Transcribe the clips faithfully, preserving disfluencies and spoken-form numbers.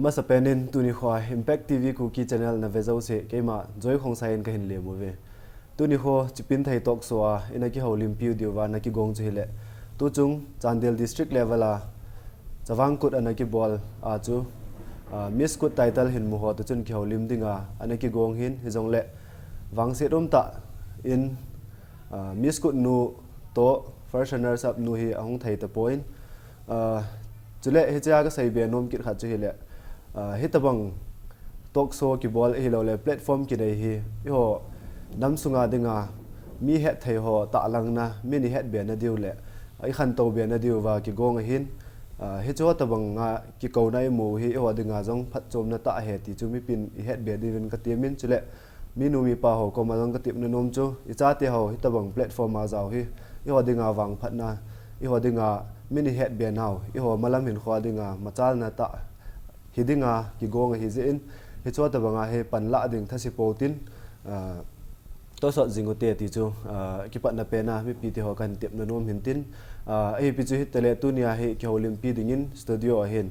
Masapen in tuni khoa Impact T V Kuki Channel na ve jouse, keima Joy Khongsai in kahin lem uve. Tuni kho Chipinthei Talk Show a ina kihoulimpi diuva na kigong chu hile, tuchung Chandel District level a Chavang Kut ana kibol a chu, ah, Miss Kut title hin mu ho toh chun kihoulim dinga ana kigong hin, hijongle vangset umtah in, ah, Miss Kut nu toh first runners up nu hi ahung thei tapon, ah, chule hichea kasei be nom kit khat chu hile, ah, hitabang talk show kibol ahilouleh platform kinei hi, eiho nam sunga dinga mi hetthei ho tahlangna, min ihet be na diu le ikhantou be na diuva kigong ahin, ah, hichu tabanga kikouna imu hi eiho dinga jong phatchomna tah ahi ti chu mipin ihet be diuvin katemin, chule minu mipa ho koma jong katepna nom chu ichate ho hitabang platform a jao hi eiho dinga vangphatna, eiho dinga min ihet be nau, eiho malam hinkho dinga machalna tah hi dinga kigong ahi jeh in, hichu tabanga hi panlah ding thase pou tin, ah, tosot jing ute ti chu, ah, kipatna pena mipite ho kahin tepna nom hin tin, ah, ahipi chu hitale tunia hi kihoulimpi dingin studio a hin,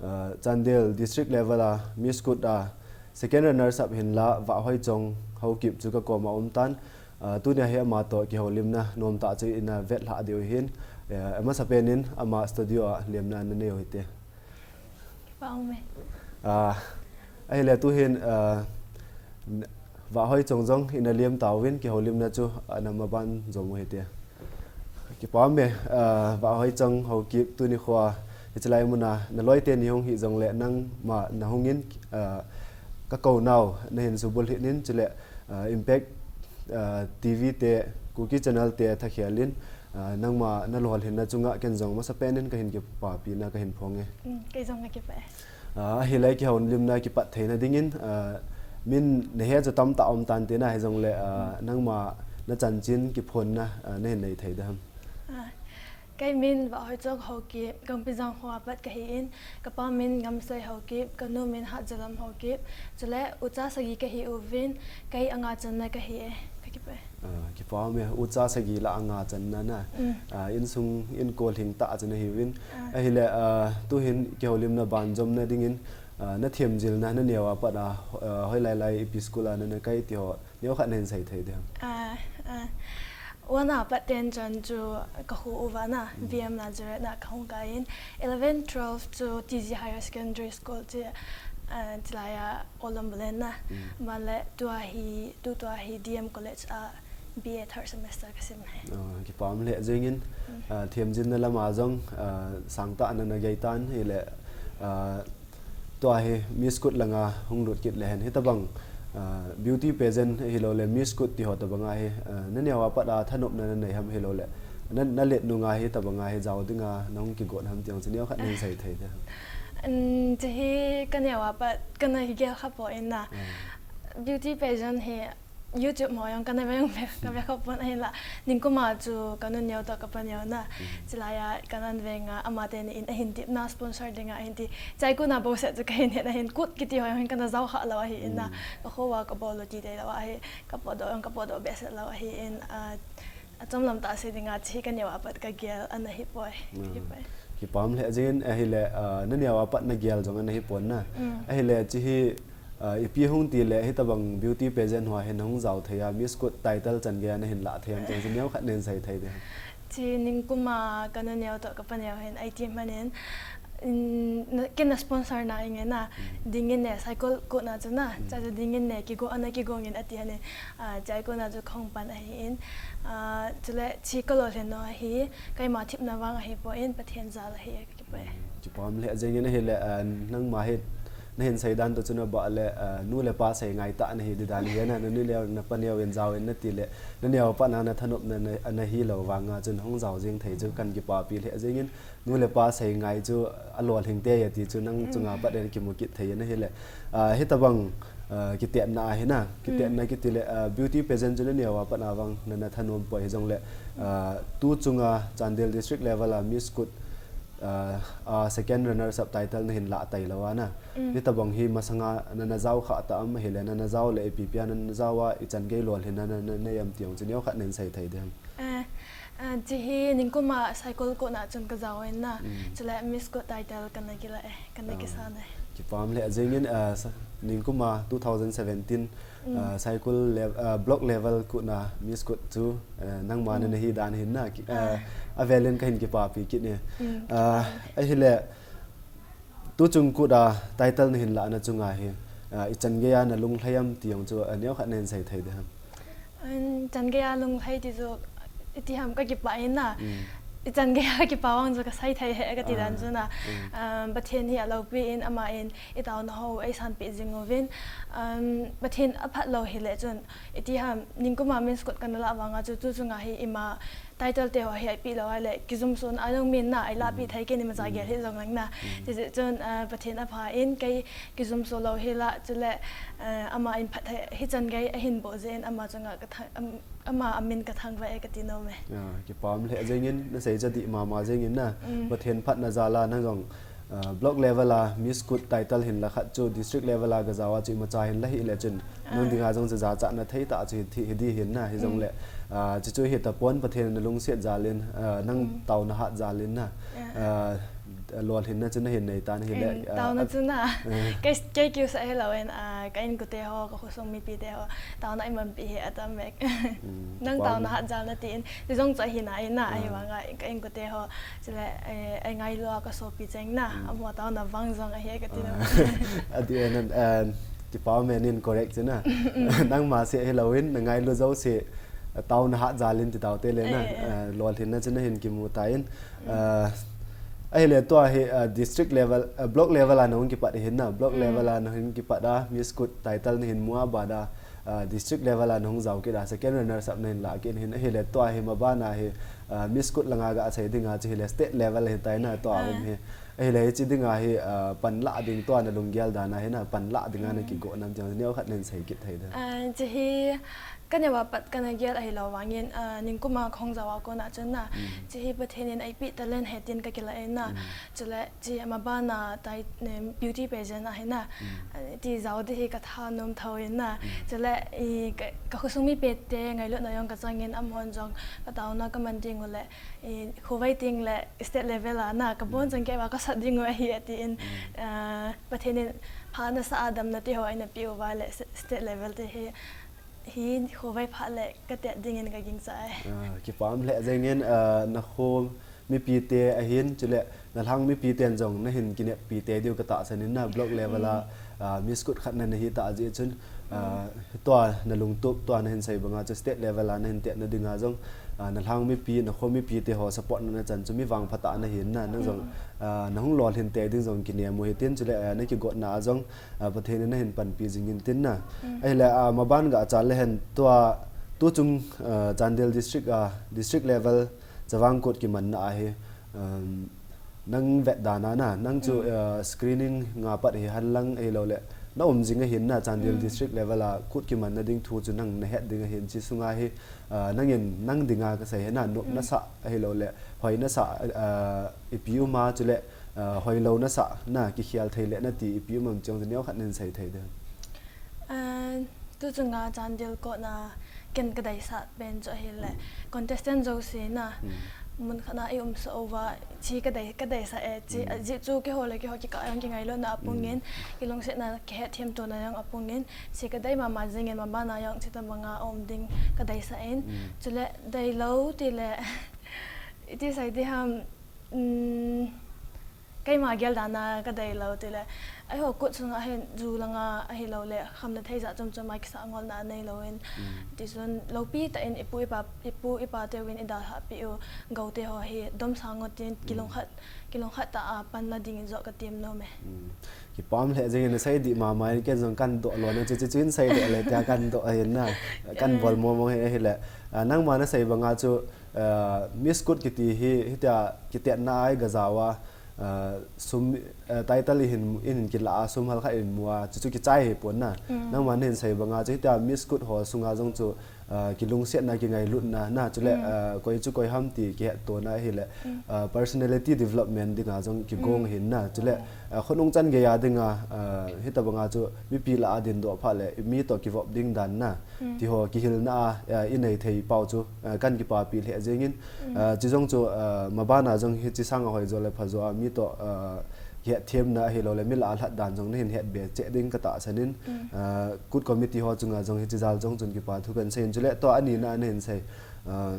ah, Chandel District level a Miss Kut a second runners up hin la Vahhoichong Haokip chu kakoma umtan, ah, tunia hi ama toh kihoulimna nomtah chu ina vetlhah diu hin, eh, amasapen in ama studio a lemna nanei u hite. Kipah ume. Ah, ahile tuhin, ah, Vahhoichong jong ina lem tauvin kihoulimna chu, ah, namaban jom u hite. Kipah ume, ah, Vahhoichong Haokip, tuni khoa hichelai muna naloite nahung hi jongle nangma nahungin, ah, kakounau nahin subulhit in, chule, ah, Impact, ah, T V te, Kuki Channel te thakhel in, ah, nangma nalolhinna chunga ken jong masapen in kahin kipapina kahin phong e. Mm, kei jong kakipah e. Ah, ahile kihoulimna kipat theina dingin, ah, min nahe chu tamtah umtan tina hijongle, ah, nangma nachanchin kiphonna, ah, nahin nei thei dem? Ah, kei min Vahhoichong Haokip, Gangpijang khoa pat kahin, kapa min Ngamsei Haokip, kanu min Hatjalam Haokip, chule ucha sagi kahi uvin, kei anga channa kahi e, kakipah e. Ah, kipah ume, ucha sagi la anga channa na. Mm. Ah, insung inkol hingtah chu nahiuvin. Ah. Ahile, ah, tuhin kihoulimna banjomna dingin, ah, nathemjilna naneo a pat a, ah, hoilai lai ipi school a nana kai ti ho neokhat nahin sei thei dem? Ah, ah. One a pat ten chan chu kakhu uva na, V M Nazareth na kahung kai in. Eleven, twelve chu T G Higher Secondary School chu, ah, chulai a Olam Balen na. Mm. Banle tua hi, tu tua hi D M College a B A third semester kasim e. Ah, kipah um lheh jengin, ah, themjilna lama jong, ah, sangtah nana geitan hile, ah, tua hi Miss Kut langa hung lut kit lehen hitabang, ah, beauty pageant hiloule Miss Kut ti ho tabanga hi, ah, naneo a pat a thanopna nanei ham hiloule na, nalet nunga hitabanga hi jao dinga nahung kigot ham ti jong chu neokhat nahin sei thei dem? Um, chuhi kaneo a pat kana hi gel khapon na. Ah. Beauty pageant hi YouTube mo jong kana ve jong ve, kave khapon ahinla. Ningkuma chu kanu neo toh kapa neo na. Mm. Chulai a kana venga, amateni in ahin tepna sponsor dinga ahin ti. Chai kona bouseh chu kahin het ahin, Kut kiti ho jong hin kana jao kha lou ahin na. Mm. Kakho uva kabol lou ti thei lou ahi, kapodoh jong kapodoh behseh lou ahin, ah, achomlam tah sei dinga chuhi kaneo a pat kagel ana hi poi. Mm. Hi poi. Kipah um lheh jengin ahile, ah, naneo a pat nagel jong ana hi pon na. Mm. Ahile chuhi, ah, ipi hung tile hitabang beauty pageant hoa hin nahung jao thei a, Miss Kut title chan geiya nahin lah thei ham ti jong chu neokhat nahin sei thei dem? Chuhi ningkuma kanu neo toh kapa neo hin aiti manin, in, na, ken na sponsor na inge na, mm, dingin ne, Saikul kona chu na, mm, chuchu dingin ne, kigo, ana kigongin ati hanin, ah, chai kona chu kahung pan ahin, ah, chule chuhi kalolhin u ahi, keima themna vang ahipon Pathen jal ahi. Kipah e. Kipah um lheh jengin ahile, ah, nangma hi nahin seidan toh chun abah le, ah, nu le pa seingai tah nahi didan hi na, nanu neo napa neo in jao in nati le, naneo a pat na nathanopna na, nahi lou vanga chun hung jao jeng thei chu kan kipapi lheh jengin, nu le pa seingai chu alolhing tei ati chu nang, mm, chunga pat in kimu kit thei in ahile, ah, hitabang, ah, kitetna ahi na, kitetna, mm, kiti le, ah, beauty pageant chu naneo a pat a vang nana thanom poi hijongle, ah, tu chunga Chandel District level a Miss Kut, ah, ah, second runners up title nahin lah tai lou ana. Mm. Hitabang hi masanga nana jao kha ta am ahile, nana jao le ipi pia nana jao a, ichan gei lolhinna na, na, nanei am ti jong chu neokhat nahin sei thei dem? Eh, eh, chuhi ningkuma Saikul kona chun kajao in na. Mm. Chule Miss Kut title kana kila e, kana, ah, kisan e. Pam le jengin, ah, sa- ningkuma two thousand seventeen, ah, Saikul lev- ah, block level kutna Miss Kut chu, ah, nangma na nahi dan hin na, ki- ah, avelin kahin kipapi kit e. Ah, ahile, tuchung kut a title nahin lahna chunga hi, ah, ichan geiya nalung lhai am ti jong chu, ah, neokhat nahin sei thei ding ham? An chan geiya lunglhai ti chu iti ham kakipah in na. Ichan geiya kakipah vang chu kasei thei e kati dan chu na. Ah, Pathen hi aloupi in ama in itaona ho eisanpeh jing uvin. Um, Pathen aphat lou hile chun iti ham ningkuma Miss Kut kana lah vanga chu tuchunga hi ima title te ho hi eipeh lou ahile kijumsona jong min na eilahpeh thei kei ni macha gel hi jong lang na. Tijeh chun, ah, Pathen apha in kei kijumso lou hi la chule, ah, ama in phatthei hichan gei ahin boh jeh in ama chunga kathang- am- ama amin kathangvah e kati nom e. Ah, kipah le jengin nasei chu adih mama jengin na. Pathen phatna jal a nang jong, ah, block level a Miss Kut title hin la khat chu district level a gajao a chu imacha hin la hile chun nang dinga jong chu jachatna thei tah chu hi- hi ding hin na hijongle, ah, chuchu hitapon Pathen nalungset jal in, ah, nang taona hat jal in na, ah, lolhinna chu nahin nei tan hile, ah, taona chu na. Kei- kei kiusah hilou in, ah, ka inkote ho, kakhosung mipite ho taona eimanpi hi atam e. Nang taona hat jal na tin ti jong chu ahi na in na, ahivanga ka inkote ho chule, eh, eingailu a kasopi cheng na, amaho taona vang jong ahi kati nom. Adih e, nan, ah, kipah men in correct chu na. Nangma seh hilou in nangailu jouse taona hat jal in ti taute le na, ah, lolhinna chu nahin kimu tan. Ah, ahile tua hi, ah, district level, ah, block level a nahung kipat hin na, block level a nahung kipat a Miss Kut title nahin mu a bada, ah, district level a nahung jao kit a second runners up nahin lah kit hin, ahile tua hi mabana hi, ah, Miss Kut langa gasei dinga chu hile state level hitai na tua um hi. Ahile hiche dinga hi, ah, panlah ding tua nalunggel dan a hi na panlah dinga nakigo nam ti jong neokhat nahin sei kit thei ding? Ah, hiche hi kaneo a pat kana gel ahilou vangin, ah, ningkuma kahung jao a kona chun na, hiche hi Pathen in eipeh talent ahi tin kakilah in na. Chule hiche mabana tai- beauty pageant a hi na, ah, ti jao ding hi kathanom thou in na. Chule i ka- kakhosung mipite ngailutna jong kachangin amahon jong kataona kaman ding u le i khovei ting le state level a na kabon chang kei va kasat ding u ahi atin, ah, Pathen in pha nasah a damna ti ho eina peh uva le s- state level ti hi hi khovei phat le katet dingin kagingcha e. Ah, kipah le jengin, ah, nakho mipite ahin chule nalhang mipiten jong nahin kineppi tei diu katahsan in na block level a, ah, Miss Kut khatna nahi tah jeh chun, ah, tua nalungtup tua nahin sei banga chu state level a nahin tetna dinga jong, ah, nalhang mipi, nakho mipite ho support na nachan chu mi vangpha tah nahin na, nang jong, ah, nahung lolhin tei ding jong kinem u hitin chule, ah, nakigotna a jong, ah, Pathen in nahin panpi jingin tin na. Ahile, ah, maban gachal le hen tua tuchung, ah, Chandel district a, district level Chavang Kut kimanna a hi, um, nang vetdan a na, nang chu, ah, screening nga pat hi henlang ahilou le na um jing ahin na Chandel district level a Kut kimanna ding thu chu nang nahet ding ahin hiche sunga hi, ah, nangin nang dinga kasei hi na nop nasah ahilou le hoi nasah, ah, ipi um a chule, ah, hoilou nasah na kikhel thei le nati ipi um am ti jong chu neokhat nahin sei thei ding? Ah, tuchunga Chandel kotna ken kadeisah pen chu ahile contestant jouse na mun khat na i umsah uva hiche kadei- kadeisah e hiche, ajeh chu keiho le keiho kikah jong kingailutna apungin, kilungsetna kihetthem tona jong apungin, hiche kadei mama jingin mabana jong hiche tobanga um ding kadeisah in, chule deilou tile iti sei ding ham, um, keima gel dan a kadeilou tile eiho Kut sunga hin ju langa ahilou le khamna thei jat chom chom a kisah ngolna neilou in, tichun loupi tah in ipu ipa, ipu ipa teuvin idalhah peh u goute ho hi domsang u tin kilungkhat, kilungkhat tah a panla dingin joh katem nom e. Kipah le jengin nasei dih mama in ken jong kadoh lona chu, chu, chu in sei le le tia kadoh ahin na, kabol mong mong hi ahile, ah, nangma nasei banga chu, ah, Miss Kut kiti hi hitia kitetna a igajao a, ah, sum, ah, title ihin, ihin kilah a sum halkhat ihin mu a chuchu kichai hipon na. Nangma nahin sei banga chu hitia Miss Kut ho sunga jong chu, ah, kilungsetna kingailutna na chule, ah, koi chu koi ham ti kihettona ahile, ah, personality development dinga jong kigong ahin na chule, ah, khonung chan geiya dinga, ah, hitobanga chu mipi lah a dindoh phat le mi toh kivop ding dan na tiho kihilna a, ah, inei thei pau chu, ah, kahin kipapi le jengin, ah, chujong chu, ah, mabana jong hiche sanga hoijo le phajo a mi toh, ah, hetthemna ahilouleh mi lah a lhat dan jong nahin hetbe cheh ding katahsan in, ah, KUT committee ho chunga jong hiche jal jong chun kipa thu kahin sei in, chule tua anina nahin sei, ah,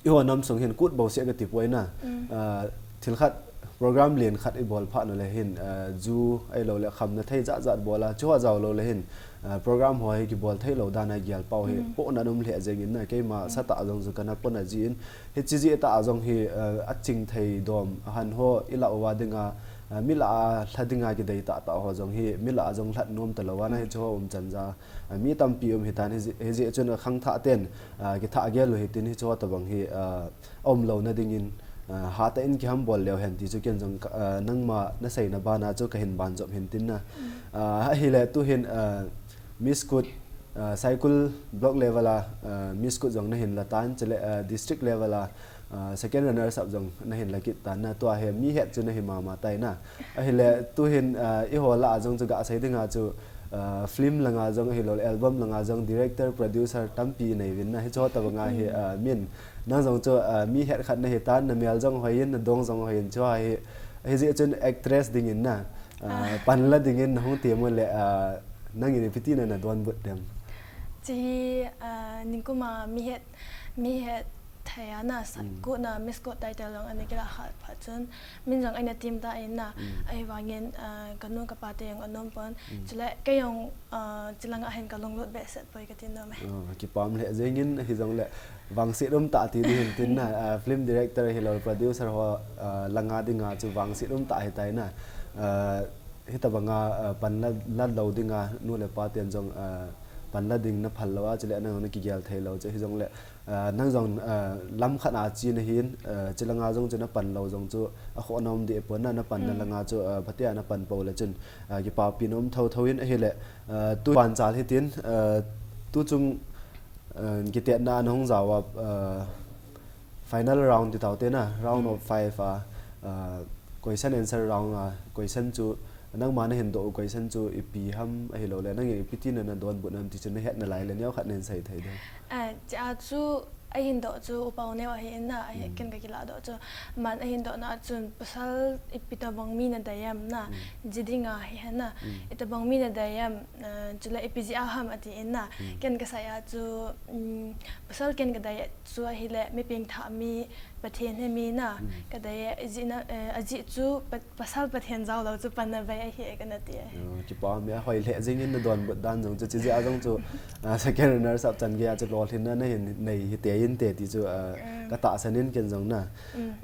eiho nam sung hin KUT bou seh kati poi na, ah, thil khat program len khat ibol phat uleh hin, ah, ju ahilouleh khamna thei jat jat bol a, chuho jao lou leh hin, ah, program ho hi kibol thei lou dan a gel pau hi, pohna um lheh jeng in na, keima satah jong chu kana pon a jin, hiche jeh tah jong hi, ah, aching thei dom, ahan ho ilah uva dinga, ah, mi lah a lha dinga kidei tah tah ho jong hi, mi lah a jong lhat nom talou a na hiche ho umchan ja, ah, mi tampi um hitan hijeh, hijeh chun akhangthah ten, ah, kithah gel u hitin hiche ho tabang hi, ah, aum louna dingin, ah, hatah in kihambol leu hen ti chu ken jong ka, ah, nangma naseina bana chu kahin banjop hin tin na. Ah, ahileh tuhin, ah, Miss KUT, ah, Saikul block level a, ah, Miss KUT jong nahin la tan, chule, ah, district level a, ah, second runners up jong nahin la kit tan na, tua hi mi het chu nahi mama tai na. Ahileh tuhin, ah, eiho lah a jong chu gasei dinga chu, ah, film langa jong ahilouleh album langa jong director, producer tampi inei uvin na, hiche ho tabanga hi, ah, min nang jong chu, ah, mi het khat nahi tan, namel jong hoi in, nadong jong hoi in, chu hi, hijeh chun actress dingin na, ah, pan la dingin nahung tem uleh, ah, nangin ipi tina nadonbut dem? Hiche hi, ah, ningkuma mi het, mi hetthei a na, KUT na Miss KUT title jong ana kilah kha phat chun, min jong ana tem ta in na, ahivangin, ah, kanu kapa te jong ana um pon, chule kei jong, ah, hiche langa hin kalunglut behseh poi kati nom e. Ah, kipa um lheh jeng in, hijongleh vangset um tah ti ding hin tin na, ah, film director ahilouleh producer ho, ah, langa dinga chu vangset um tah hitai na, ah, hitabanga, ah, pan la, la lou dinga nu le pa ten jong, ah, pan la ding naphal lou a, chule nang jong nakigel thei lou chu hijongleh, ah, nang jong, ah, lam khat a che nahin, ah, hiche langa jong chu napan lou jong chu akhoh na um deh pon na, napanna langa chu, ah, phatea napan pou leh chun, ah, kipapina um thotho in ahileh, ah, tu panchal hitin, ah, tuchung, ah, kitetna nahung jao a, ah, final round ti tau te na, round of five a, ah, question answer round a, question chu, nangma nahin doh u question chu ipi ham ahilouleh nangin ipi tina nadonbut nam ti chu nahet nalai leh neokhat nahin sei thei dem? Ah, hichea chu ahin doh chu U Paoneo ahi in na, ahi ken kakilah doh chu. Aman ahin dohna a chun pasal ipi tobang mi nadei em na, ji dinga hi hen na, itobang mi nadei em, ah, chule ipi jeh a ham ati in na, ken kasei a chu, um, pasal ken kadei chu ahileh mi pengthah mi, Pathen he mi na, kadei e, ajeh na, eh, ajeh chu pa-, pasal Pathen jao lou chu panna bei ahi e kana ti e. Ah, kipa um e, ahoi lheh jeng in nadonbut dan jong chu, hiche jeh a jong chu, ah, second runners up chan gei a chu lolhinna nahin nei hite inte ti chu, ah, katahsan in ken jong na.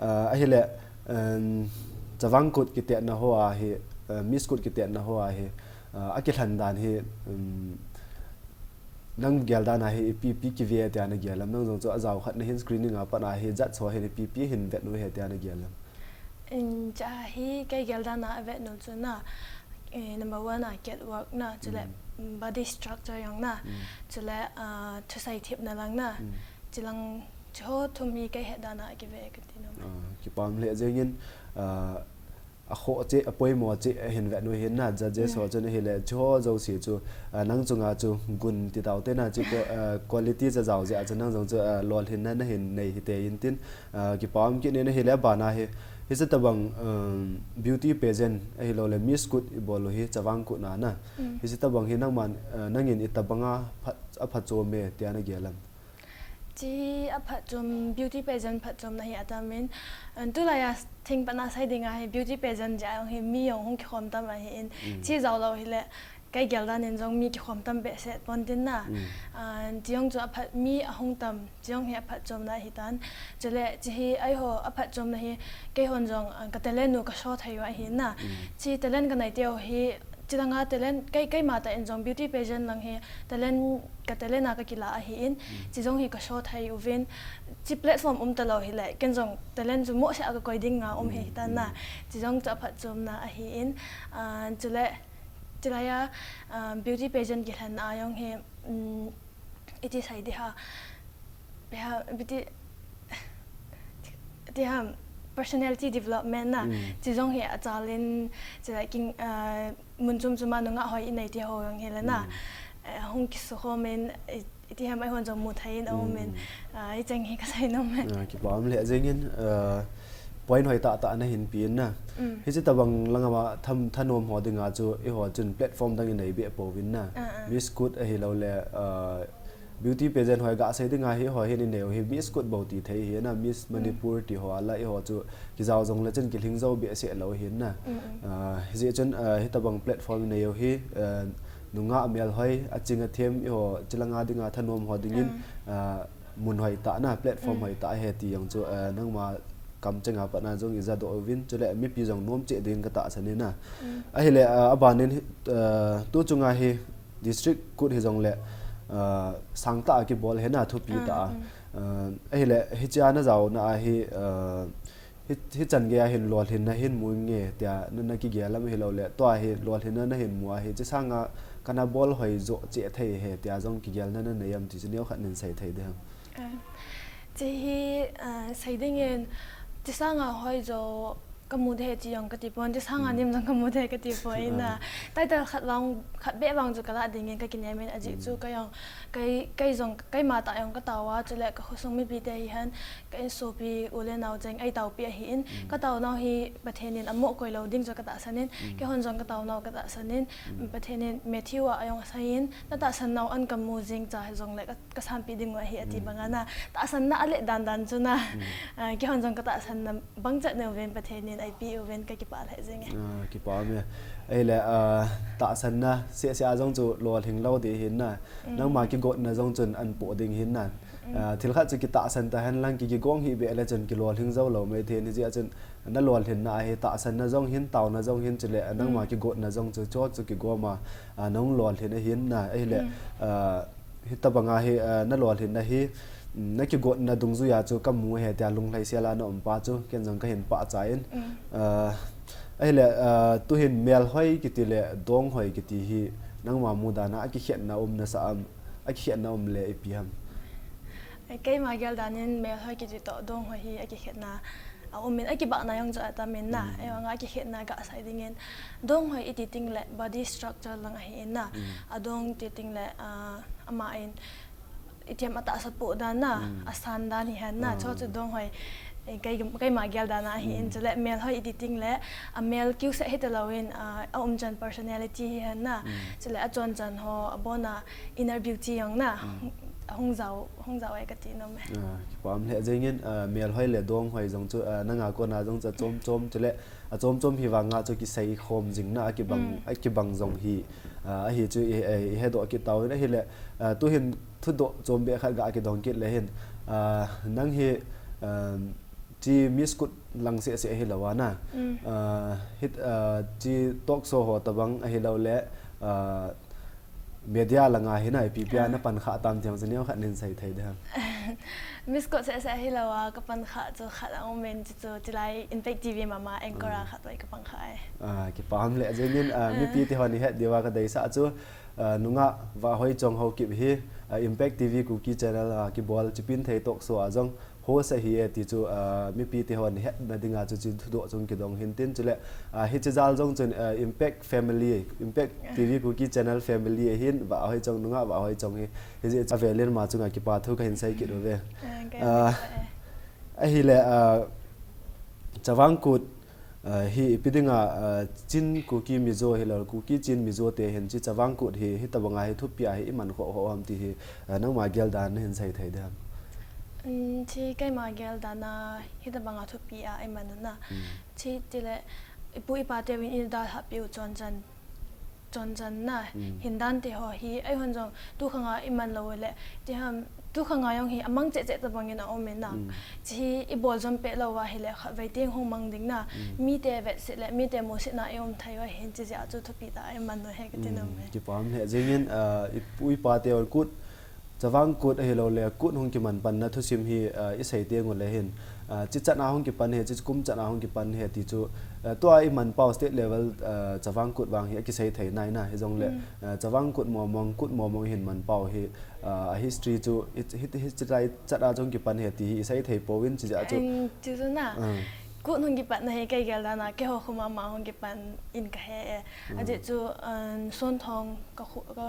Ah, ahileh, um, Chavang KUT kitetna ho a hi, ah, Miss KUT kitetna ho a hi, ah, akilhen dan hi, um, nang gel dan a hi ipi, ipi kive tia nagel em, nang jong chu ajao khat nahin screening a pat a hi judge ho hin ipi, ipi hin vet u hi tia nagel em? Hichea hi kei gel dan a avet nom chu na, eh, number one a catwalk na, chule body structure jong na, chule, ah, thusei thepna lang na, hiche lang chu ho thum hi kei het dan a kive kati nom e. Ah, kipa um lheh jeng in, ah, akhoh cheh, apoimo cheh ahin vet u hin na, judges ho chun ahileh chu ho jouse chu, ah, nang chunga chu gun ti tau te na, chu ko, ah, quality chu ajao jeh a chu nang jong chu, ah, lolhinna nahin nei hite in tin, ah, kipa um kit in ahileh abana hi, hiche tabang, um, beauty pageant ahilouleh Miss KUT ibol u hi Chavang KUT na na. Hiche tabang hi nangman, ah, nangin itabanga phat, aphatchom e tia nagel em? Hiche hi aphatchom, beauty pageant phatchomna hi atam in, ah, tulai a thing pat na sei dinga hi beauty pageant jeh a jong hi mi jong hung kikhom tam ahi in, hiche jao lou hileh, kei gel dan in jong mi kikhom tam behseh pon tin na. Ah, hiche jong chu aphat, mi ahung tam, hiche jong hi aphatchomna ahitan. Chule hiche hi eiho aphatchomna hi, keihon jong, ah, ka talent u ka show thei u ahi na. Hiche talent kanei teu hi, hiche langa talent, kei, keima tah in jong beauty pageant lang hi talent, ka talent a kakilah ahi in, hiche jong hi ka show thei uvin, hiche platform um talou hileh, ken jong talent chu mohseh a kakoi dinga um hitan na. Hiche jong chu aphatchomna ahi in, ah, chule, chulai a, ah, beauty pageant kilhenna a jong hi, um, iti sei ding ham, ipi ham, beauty, iti ham, personality development na, hiche jong hi achal in, chule king, ah, mun chom chom a nungah hoi inei ti ho jong hileh na, eh, hung kisukhom in, i-, iti ham eihon jong mu thei in aum in, ah, hicheng hi kasei nom e. Ah, kipa um lheh jeng in, ah, point hoi tah tah nahin pe in na. Hiche tabang langa ma tham thanom ho dinga chu eiho chun platform dang inei be pouvin na. Miss Kut ahilouleh, uh, beauty pageant hoi gasei dinga hi ho hin inei u hi Miss Kut bou ti thei hi na, Miss Manipur ti ho ala eiho chu kijao jongle chun kilhing jou be seh lou hin na. Uh, hijeh chun, uh, hitabang platform inei u hi, uh, nungah melhoi, aching athem eiho chilanga dinga thanom ho dingin, uh, mun hoi tah na, platform hoi tah ahi ti jong chu, uh, nangma kamchenga pat na jong ija doh uvin, chule mipi jong nom cheh ding katahsan in na. Ahile, uh, abanin, uh, tu chunga hi District Kut hijongle, uh, sangtah a kibol hi na, thupi tah a. Uh, ahile hichea najaona a hi, uh, hi, hichan geiya hin lolhinna hin mu nge tia na, nakigel am, ahilouleh tua hi lolhinna nahin mu a hiche sanga kana bol hoi jo cheh thei hi tia jong kigelna nanei am ti chu neokhat nin sei thei ding ham? Hiche hi, uh, sei dingin, hiche sanga hoi jo kamu ding ahi ti jong kati pon, hiche sanga nem jong kamu ding ahi kati pon na. Title khat vang, khat beh vang chu kalah dingin kakinem in, ajeh chu kei jong, kei, kei jong, keima tah jong katao a, chule kakhosung mipite hihen, ka insopi u le nao cheng eitaopi ahin, kataonau hi Pathen in amoh koi lou ding chu katahsan in, keihon jong kataonau katahsan in, Pathen in Matthew a jong asei in, natahsan nau an kamu jing cha hijongle ka, kasanpi dingu ahi ati banga na, tahsanna alet dan dan chu na, uh, keihon jong katahsanna bangchet neuvin Pathen in eipeh uvin kakipah lheh jenge. Ah, kipah me. Ahile, uh, tahsanna seh seh a jong chu lolhing lou ding hin na, nangma kigotna jong chun anpoh ding hin na. Uh, thil khat chu kitahsan tahen lang ki, kigong hih beh le chun kilolhing jou lou mai thei in, hijeh a chun nalolhinna ahi, tahsanna jong hin, taona jong hin, chule nangma kigotna jong chu, chu, chu kigom a, uh, nahung lolhin ahin na, ahile, uh, hitabanga hi, uh, nalolhinna hi, nakigotna dungjuia chu kamu ahi tia lunglhaisel a naum pa chu ken jong kahin pachat in. Uh, ahile, uh, tuhin melhoi kiti le donghoi kiti hi nangma mudan a akikhetna um nasah am, akikhetna um le ipi ham? Keima gel dan in melhoi kiti toh donghoi hi akikhetna aum in, akibahna jong chu atam in na, ahivanga akikhetna gasei dingin, donghoi iti tengle body structure lang ahin na, adong ti tengle, uh, ama in itiham atahsa poh dan na, asan dan hihen na, chu chu donghoi, eh, kei, keima gel dan a ahin, chule melhoi iti tengle amel kiuseh hita louvin, uh, aumchan personality hihen na, chule achonchan ho, abona inner beauty jong na, ahung jao, hung jao e kati nom e. Ah, kipah lheh jengin, ah, melhoi le donghoi jong chu, ah, nanga kona jong chu achom chom, chule achom chom hivanga chu kiseikhom jing na akibang, akibang jong hi, ah, ahi chu i, i, ihedoh kit tauvin ahile, ah, tuhin thudoh chombeh khat gakidong kit le hin, ah, nang hi, ah, chi Miss Kut lang seh seh ahilouva na, ah, hit, ah, chi talk show ho tabang ahiloule, ah, media langa hi na ipi ipi a napan khah tam ti jong chu neokhat nin sei thei ding ham? Miss Kut seh seh ahilouva kapan khah chu khat aumin, chu chu chulai Impact TV mama anchor a khat vei kapan khah e. Ah, kipah lheh jengin, ah, mipite hon ihet diuva kadeisah chu, ah, nungah Vahhoichong Haokip hi, ah, Impact TV Kuki channel a kibol Chipinthei talk show a jong host ahi e ti chu, ah, mipite hon hetna dinga chu chi thudoh chung kidong hin tin chule, ah, hiche jal jong chun, ah, Impact family, Impact TV Kuki channel family ahin, Vahhoichong nungah Vahhoichong hi, hijeh chun avelin ama chunga kipathu kahin sei kit uve. Ahile, ah, Chavang Kut, ah, hi ipi dinga, ah, Chin Kuki Mizo hilou, Kuki Chin Mizo te hin chi Chavang Kut hi, hitabanga hi thupi a hi iman khoh khoh ham ti hi, ah, nangma gel dan nahin sei thei ding ham? Um, chi keima gel dan a hitabanga thupi a iman na. Chi tile ipu ipa teuvin eidalhah peh u chonchan, chonchan na, hindan te ho hi eihon jong tukhanga iman lou le, tiham, tukhanga jong hi amang cheh cheh tabangin aumin na. Chi hi ibol jom peh louva ahile khatvei teng hung mang ding na. Mite vetset le mite musetna ium thei u ahin, chijeh a chu thupi tah a iman u ahi kati nom e. Kipah lheh jengin, ah, ipu ipa teuvin Kut, Chavang Kut ahiloule Kut hung kiman panna thusim hi, ah, isei teng ule hin, ah, chi chan a hung kipan ahi, chi kum chan a hung kipan ahi ti chu, ah, tua iman pau state level, ah, Chavang Kut vang hi akisei thei nai na, hijongle, ah, Chavang Kut momong, Kut momong ihin man pau hi, ah, a history chu, hi, hi, hiche lai chat a chu hung kipan ahi ti hi isei thei pouvin chijeh a chu. Chu chu na. Kut hung kipat na hi kei gel dan a, keiho khu mama hung kipan in ka he e. Ajeh chu, um, Sonthong ka khu, ka,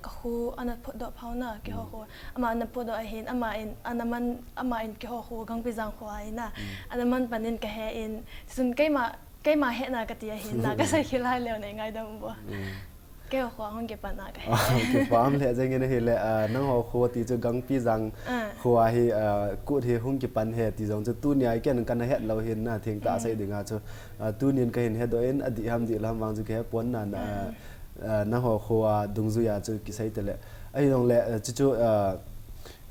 ka khu ana phutdoh pha u na, keiho khu. Ama ana phutdoh ahin, ama in, ana man, ama in keiho khu Gangpijang khu ahi na. Ana man pan in ka he in, sun keima, keima hetna ka ti ahin na, ka sei khel hai leu nei ngaidam bo. Keiho khu hung kipan a ka he. Kipah lheh jeng in ahile, ah, nangho khu ti chu Gangpijang khu ahi, ah, Kut hi hung kipan he ti jong chu tunia ken kana het lou hin na, thengtah sei ding a chu, ah, tunin ka hin hedoh in, adih ham dih lou ham vang chu ka he pon na na, ah, nangho khu a dungjui a chu kisei tele. Ahi jongle, ah, chu chu, ah,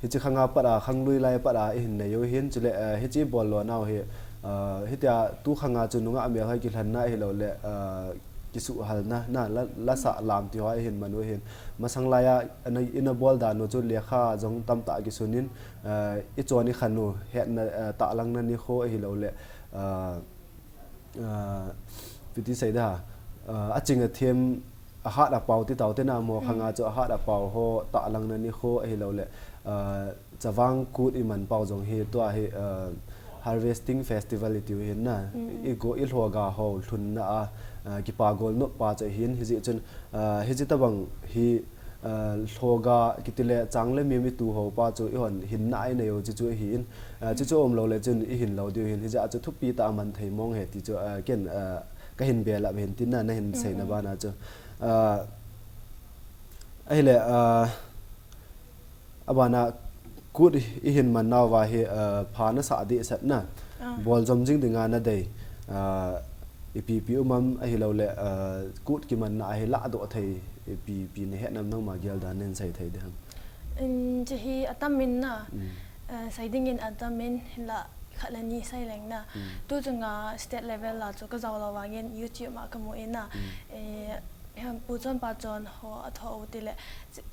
Hiche khang a pat a, khanglui lai pat a i hin nei u hin, chule, eh, hiche bol lo nau hi, eh, hitia tu khang a chu nungah melhoi kilhen na ahilou le, eh, kisuhhal na, na la, lasa lam ti ho i hin man u hin. Masang lai a, ana, ina bol dan u chu lekha jong tamtah kisun in, eh, i chon i khan u, hetna, eh, tahlang na nikho ahilou le, eh, ah, ipi ti sei da, ah, aching athem, ahat apao ti tau te na mo khang a chu ahat apao ho tahlang na nikho ahilou le, ah, Chavang Kut i man pau jong hi tua hi, ah, Harvesting Festival i tiu hin na, i go i lhoga ho lhun na a, ah, kipa gol nop pa chu hin hijeh chun, ah, hiche tabang hi, ah, lhoga kiti le chang le miam i tu ho pa chu i hon hin na i nei u chu chu hi in, ah, chu chu um lou le chun i hin lou diu hin hijeh a chu thupi ta a man thei mong he ti chu, ah, ken, ah, ka hin belap hin tin na, na hin sei na bana chu. Ah, ahile, ah, abana Kut i hin man nau va hi, ah, pha na sa deh sat na. Bol jom jing ding a na dei. Ah, ipi pi um am ahilou le, ah, Kut kiman na ahi lah doh thei ipi pi na he nam nangma gel dan nen sei thei ding ham. In, chu hi atam in na, eh, sei ding in atam in la khat le ni sei leng na. Tu chunga state level la chu ka jao lou vangin YouTube ma ka mu in na. Eh, hem pu chon pa chon ho a tho u ti le,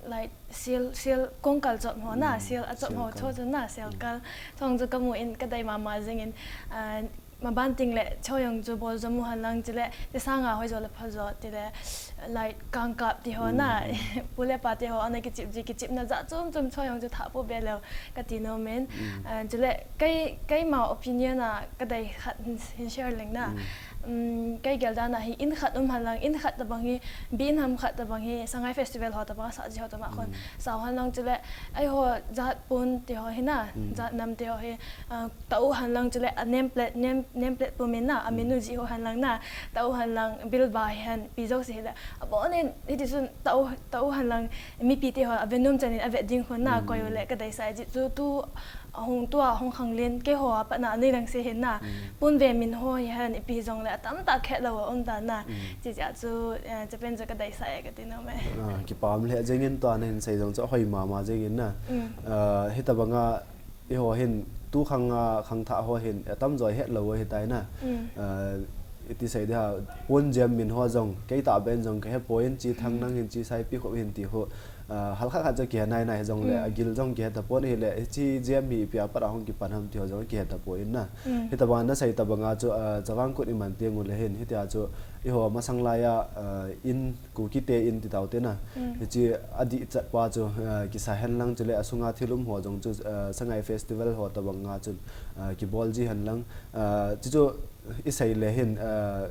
like, sil, sil kong kal chop ho na, sil a chop ho tho chu na, sil kal. Thong chu ka mu in ka dei mama jing in, ah, Maban ting le, choi jong chu bol jom u hen lang chule, ti sanga hoi jo le pha jo, ti le, like, kang kap ti ho na, pu le pa ti ho, ana kichip ji, kichip na ja chum chum choi jong chu tha pu be leu, ka ti nom in. Ah, chule, kei, keima opinion a, ka dei khat hin, hin share leng na. Um, kei gel dan a hi, in khat um hen lang, in khat tabang hi, bi in ham khat tabang hi, Sangai Festival ho tabang, sa ji ho tabang khon, sa hen lang chule, ei ho, jat pun ti ho hi na, jat nam ti ho hi, ah, ta u hen lang chule, a name plate, name, name plate pum in na, a min u ji ho hen lang na, ta u hen lang, bil ba hi hen, pi jo si hi le, a bon in, hi ti sun, ta u, ta u hen lang, mipi ti ho, a ve nom chan in, a ve ding khon na, koi u le, ka dei sa ji chu tu, a hung tua, hung khang len, kei ho a pat na, a nei lang se hin na, pun ve min ho hi hen, ipi jong le, a tam ta khet lou a um ta na, chi chi a chu, eh, Japan chu ka dei sa e, ka ti nom e. Ah, kipah lheh jeng in tua na hin sei jong chu, a hoi mama jeng in na. Ah, hi tabang a, Eiho hin, tu khang a, khang thah ho hin, atam jo het lou ahi tai na. Ah, iti sei dia, pon jam min ho jong, kei tah ben jong ka he poi in, chi thang nang hin, chi sai pi khop hin ti ho. Ah, hal khat khat jo ki he nai nai jong le, a gil jong ki he ta pon hi le, chi jam hi pi a pat a hung ki pan ham ti ho jong ki he ta poi in na. Hi tabang na sei tabang a chu, ah, Chavang Kut i man teng u le hin, hi tia chu, eiho masang lai a, ah, in Kuki te in ti tau te na. Hichi a dih chat pa chu, ah, kisa hen lang chule a sunga thil um ho jong chu, ah, Sangai Festival ho tabang a chun, ah, kibol ji hen lang. Ah, chu chu i sei le hin, ah,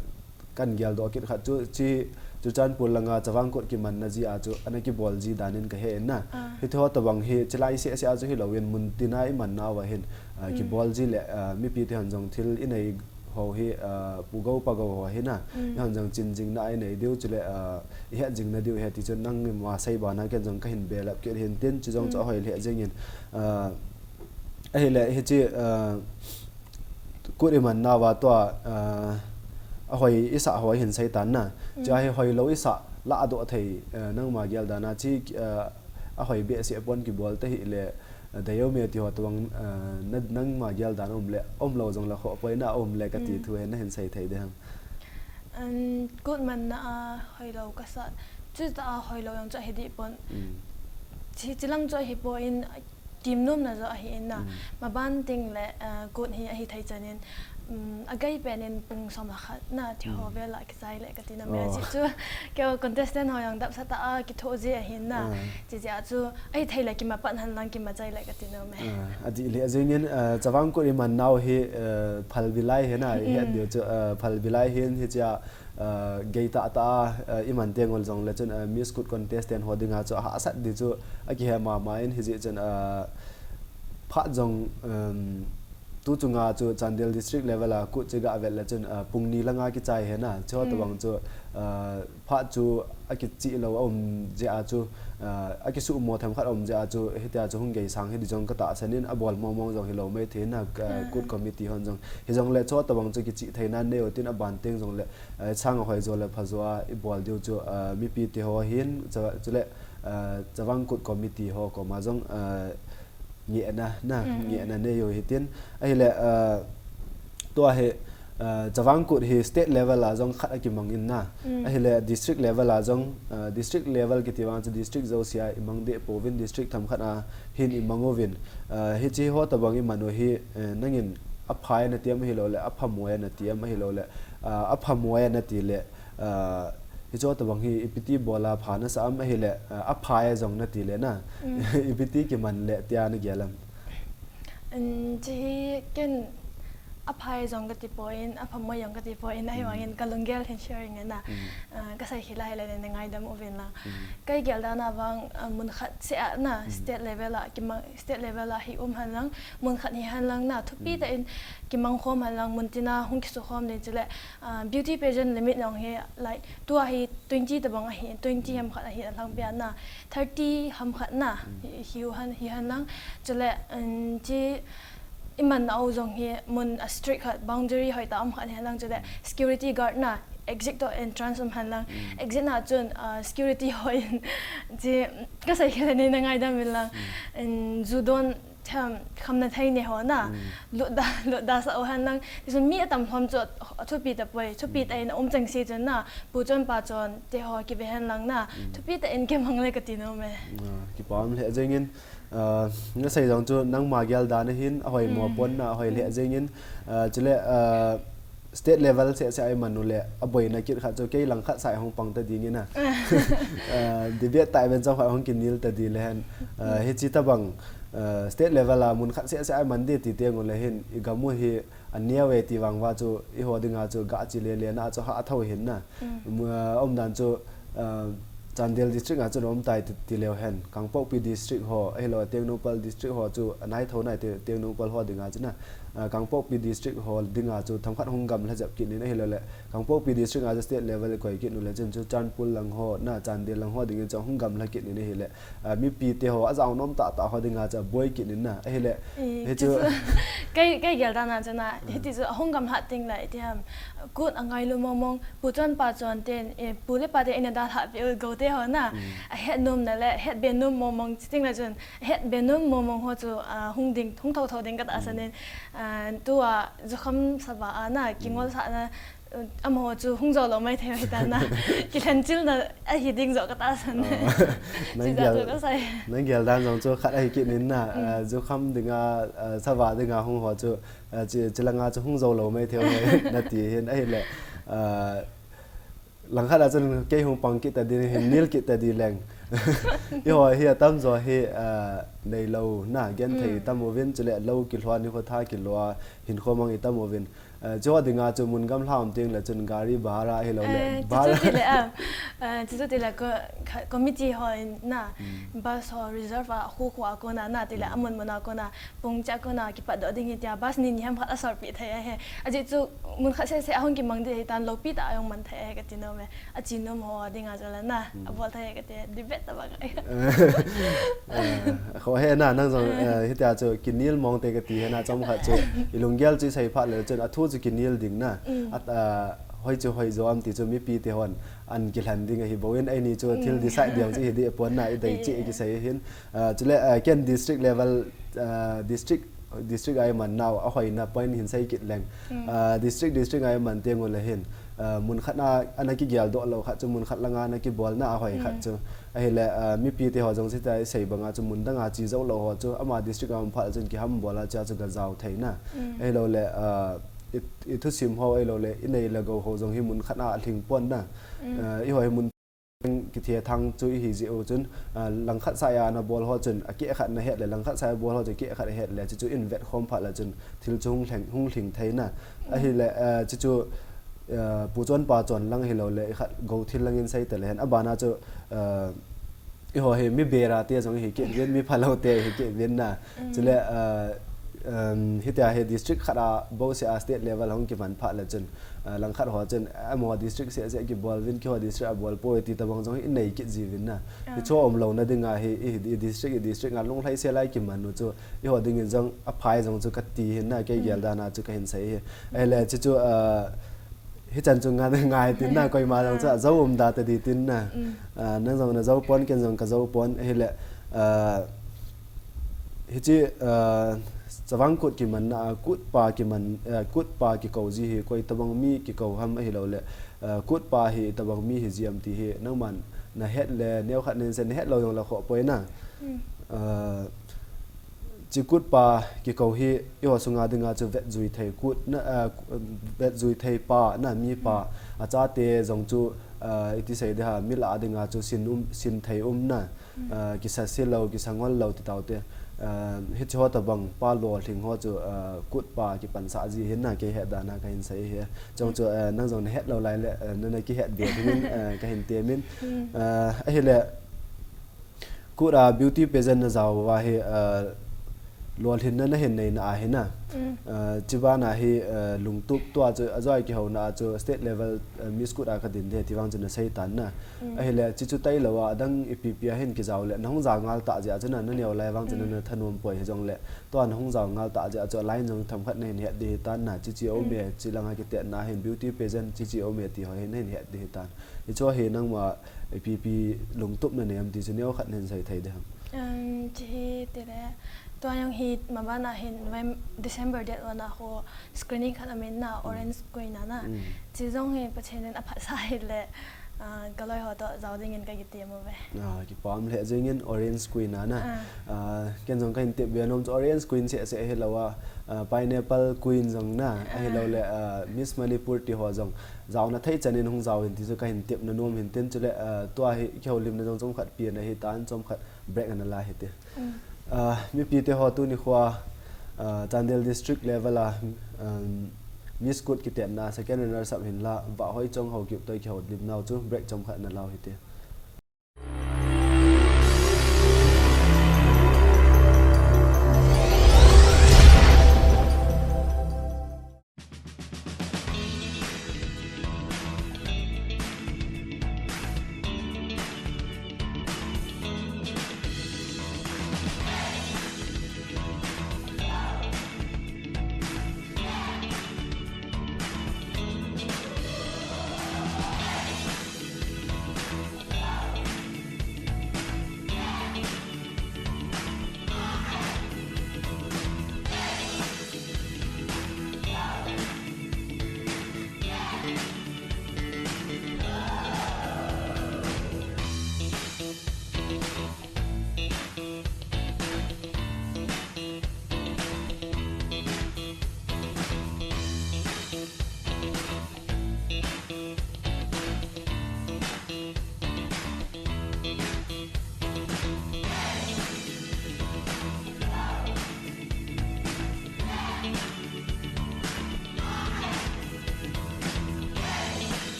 kan gel doh kit khat chu chi Churachandpur langa Chavang Kut kiman na ji a chu ana kibol ji dan in ka he in na. Hi thu tabang hi chilai se se a chu hi lo in mun tin a i man na va hin, ah, kibol ji le, ah, mipi te han jong thil i nei ho hi, ah, pu go pa go ho hi na, i hon jong chin jing na i nei diu chule, ah, i het jing na diu he ti chu nangma sei bana ken jong ka hin belap kit hin tin chu jong chu a hoi lheh jeng in, ah, ahile hichi, ah, Kut i man na va tua, ah, a hoi i sa ho hin sei tan na. Chu a hi hoi lo i sa la a doh thei, ah, nangma gel dan a chi, ah, a hoi be se pon kibol te hi le, Dayomia ti ho tuang, ah, na, nangma gel dan um le, um lo jong la kho poi na um le ka ti thu he na hin sei thei de ham. An kut man na a hoi lo ka sa, chu ta a hoi lo jong chu a hi di pon. Chi, chi lang chu a hi poi in, kim nom na jo a hi in na. Ma ban ting le, ah, kut hi a hi thei chan in. um, agai pen in pung som le khat na thi ho vel a kichai le kati nom e. Ajeh chu keiho contestant ho jong dap sa ta a kitho ji ahin na. Ajeh chu ahithei le kimapat hen lang kimachai le kati nom e. Adih le, ajingin, uh, Chavang Kut iman nau hi, uh, phalbi lai hi na, ihet diu chu, uh, phalbi lai hin hichea, uh, gei tah tah a, uh, iman teng ul jong le chun, uh, Miss Kut contestant ho dinga chu ahahsat di chu akihe mama in hijeh chun, uh, phat jong, um, tu chunga chu Chandel district level a Kut chu ga vet le chun, uh, pung ni langa kichai hi na, chu tobang chu, uh, phat chu akichih lou a um jeh a chu, uh, akisuhmo themkhat a um jeh a chu, hitia chu hung gei sang hi di jong ka tahsan in, abol mong mong jong hilou mai thei na, uh, Kut committee hon jong. Hijong le chu tobang chu kichih thei nan nei u tin aban teng jong le, uh, sang ahoi jo le pha jo a ibol diu chu, uh, mipi te ho hin, chu, chule, uh, Chavang Kut committee ho koma jong, uh, ngehna, na, ngehna nei u hitin. Ahile, uh, tua hi, uh, Chavang Kut hi state level a jong khat akimang in na. Ahile district level a jong, uh, district level kiti vang chu district jousea imang deh pouvin district themkhat a hin imang uvin. Uh, hiche ho tobang iman u hi, uh, nangin aphai nati am ahilou le, aphamoi nati am ahilou le, uh, aphamoi nati le, uh, hiche tobang hi ipi ti bol a pha nasa am ahile, uh, aphai jong nati le na. Ipi ti kiman le tia nagel am? Um, hiche hi ken aphai jong kati poi, aphamoi jong kati poi, ahivangin ka lunggel hin sharing e na. Uh, kasei khel a hile nangaidam uvin lang. Kei gel dan a vang, uh, mun khat seh a na, state level a kimang, state level a hi um hen lang, mun khat hi hen lang na, thupi tah in kimang khom hen lang, mun tin a hung kisukhom ding chule, uh, beauty pageant limit jong hi, like, tua hi twenty tobang ahi, twenty ham khat ahi alhangpi a na, thirty ham khat na, hi, hi u hen, hi hen lang, chule, um, hiche iman nau jong hi mun a strict khat, boundary hoi tah um khat hi hen lang chule, security guard na, exit to entrance um hen lang, exit na chun, uh, security hoi in, hiche, kasei khel a nangaidam uvin lang, um, ju don Tham, khamna thei nei ho na, lut da, lut da sa u hen lang. Tichun mi atam lhom chu athupi tapoi, thupi tah in aum chengse chun na, pu chon pa chon te ho kive hen lang na, thupi tah in kimang le kati nom e. Ah, kipa um lheh jengin, ah, nasei jong chu nangma gel dan ahin, ahoi mo pon na, ahoi lheh jengin, ah, chule, ah, state level seh seh a iman u le, aboina kit khat chu kei lang khat sa hung pang ta ding in a. Ah, debate tah event chom khat hung kinel ta di le hen. Ah, hiche tobang, ah, state level a mun khat seh seh a iman di ti teng u le hin, igam u hi aneo e ti vang uva chu, eiho dinga chu ga chi le le na chu ha tho hin na. Mu-, ah, umdan chu, ah, Chandel district a chu um tai ti, ti leu hen. Kangpokpi district ho, ahilou Tengnoupal district ho chu anai tho nai te, Tengnoupal ho dinga chu na. Ah, Kangpokpi district ho dinga chu themkhat hung gamla jep kit in ahilou le. Kangpokpi district a chu state level koi kit u le chun Churachandpur lang ho, na Chandel lang ho dingin chu hung gamla kit in ahile. Ah, mipi te ho, ajao nom tah tah ho dinga chu boi kit in na. Ahile, eh, hichu chu kei, kei gel dan a chu na, hiti chu hung gamla teng le, iti ham, Kut angailu mong mong, pu chon pa chon ten, eh, pu le pa te in adalha peh u gou te ho na. Ahet nom na le, het be nom mong mong, chuteng le chun, het be nom mong mong ho chu, ah, hung ding, hung tho tho ding ka tahsan in, ah, tua jukham sava a na, kingol sa na, amaho chu hung jou lou mai thei mai ta na. Kilhen chil na ahi ding jo ka tahsan. Ah, nang gel, nang gel dan jong chu khat ahi kit in na, ah, jukham dinga, ah, sava dinga hung ho chu, ah, chi, chilanga chu hung jou lou mai thei mai na ti hin ahile, ah, langkhat a chun kei hung pang kit ta ding hin nel kit ta di leng. Eiho hi atam jo hi, ah, neilou na, genthei tam uvin, chule lou kilhon, nikho tha kilou a hinkho mang itam uvin. Eh, chu dinga chu mun gamla um teng le chun gari bhara ahilou le, eh, bhara. Chuchu ti le, ah, eh, chuchu ti le ko-, kha-, committee ho in na, bus ho reserve a, khu khu a kona na, ti le, amun mun a kona, pung cha kona kipat doh ding hi tia, bus ni ni ham khat asor pi thei ahi. Ajeh chu mun khat seh seh a hung kimang di hi tan, loupi tah a jong man thei ahi kati nom e. Achi nom ho dinga chu la na, abol thei kati, debate tah bang. Eh, kho he na, nang jong, eh, hitia chu kinel mong te kati he na, chomkhat chu ilunggel chu isei phat le chun athu chu kinel ding na. At, ah, hoi chu hoi jo am ti chu mipi te hon an kilhen ding ahi bou in, eini chu thil decide ding chu hi di pon na, idei chi kisei hin. Ah, chule, ah, ken district level, ah, district district a iman nau ahoina point hin sei kit leng. Ah, district, district a iman teng u le hin, ah, mun khat na ana kigel doh lou khat chu mun khat langa ana kibol na ahoi khat chu. Ahile, ah, mipi te ho jong sita isei banga chu mun danga chi jou lou ho chu ama district a um phat chun kiham bol a chu, chu ga jao thei na. Ahilou le, ah, i, i thusim ho ahilou le, i nei le gou ho jong hi mun khat a lhing pon na. Mm. Eh, i ho hi mun kithethang chu i hi jeh u chun, ah, langkhat sa a na bol ho chun, a keh khat na het le, langkhat sa a bol ho chu keh khat het le, chuchu in vet khom phat le chun, thil chu hung lheng, hung lhing thei na. Mm. Ahile, ah, chuchu, ah, pu chon pa chon lang hilou le, i khat gou thil lang in sei te le hen, a bana chu, ah, i ho hi mi bera te jong hi keh vin, mi phalou te hi keh vin na. Mm. Chule, ah, um, hitia hi district khat a bou se a state level hung kiman phat le chun, ah, langkhat ho chun, amaho district seh seh kibol vin, keiho district a bol poi ti tabang jong hi i nei kit ji vin na. Ah. Hichu umlou na ding a hi, i, i district, i district a lunglhai se lai kiman u chu, i ho ding in jong a phai jong chu ka ti hin na, kei gel dan a chu ka hin sei hi. Ahile, chuchu, ah, hichan chu ngai, ngai tin na, koima jong chu, ah, ajou um da ta di tin na. Mm. Ah, nang jong na jou pon, ken jong ka jou pon, ahile, ah, hichi, ah, Chavang Kut kiman na, ah, Kut pa kiman, ah, Kut pa kikou ji hi, koi tabang mi kikou ham ahilou le, ah, Kut pa hi tabang mi hi ji am ti hi, nangman na het le, neo khat nen se na het lou jong le khoh poi na. Mm. Ah, Chi Kut pa kikou hi, i ho sunga dinga chu vetjui thei kut na, ah, vetjui thei pa na mi pa. Mm. A chate jong chu, ah, i ti sei de ha, mi lah dinga chu sin um, sin thei um na, mm, ah, kisa se lou, kisa ngol lou ti tau te. Ah, hichi ho tabang pa lolhing ho chu, ah, Kut pa kipan sa ji hin na kei het dan a ka hin sei hi. Chong chu, ah, nang jong na het lou lai le, ah, na, na kihet be ding in, ah, ka hin temin. Mm. Ah, ahile, Kut a beauty pageant na jao uva hi, ah, lolhinna na hin nei na ahi na. Mm. Ah, chi bana hi, ah, lungtup tua chu, ajoi kihouna a chu state level, ah, Miss Kut a ka din de ti vang chu na sei tan na. Mm. Ahile, chi chu tailou a, adang ipi pi a hin kijao le, na hung jao ngal ta jeh a chu na, na neo lai vang chu na, mm, na thanom poi hi jong le. Tua na hung jao ngal ta jeh a chu, a line jong themkhat na hin het di hi tan na, chi chi um e, mm, chi langa kitetna hin beauty pageant, chi chi um e ti ho hin na hin het di hi tan. Hichu hi nangma ipi pi lungtup na nei am ti chu neo khat na hin sei thei de ham. Um, chi hi ti le, tua jong hi ma bana hin Novem-, December date one a ho screening khat amin na, mm, Orange Queen a na. Mm. Chi jong hi Pathen in aphat sa hi le, ah, ka loi ho to jao ding in ka kitem uve. Ah, kipah le jing in Orange Queen a na. Ah. Ah, ken jong ka hin tep be nom chu Orange Queen seh seh hilou a, ah, Pineapple Queen jong na, ah, ahilou le, ah, Miss Manipur ti ho jong. Jaona thei chan in hung jao in ti chu ka hin tep na nom hin tin chule, ah, tua hi kihoulimna jong chomkhat pi ana hi tan, chomkhat break ana la hi ti. Mm. Ah, mipi te ho tuni khoa, ah, Chandel District level a, um, Miss Kut kitetna second runner up hin la, Vahhoi Chonghou kiptoi kihoulimnau chu break chomkhat ana lau hi ti.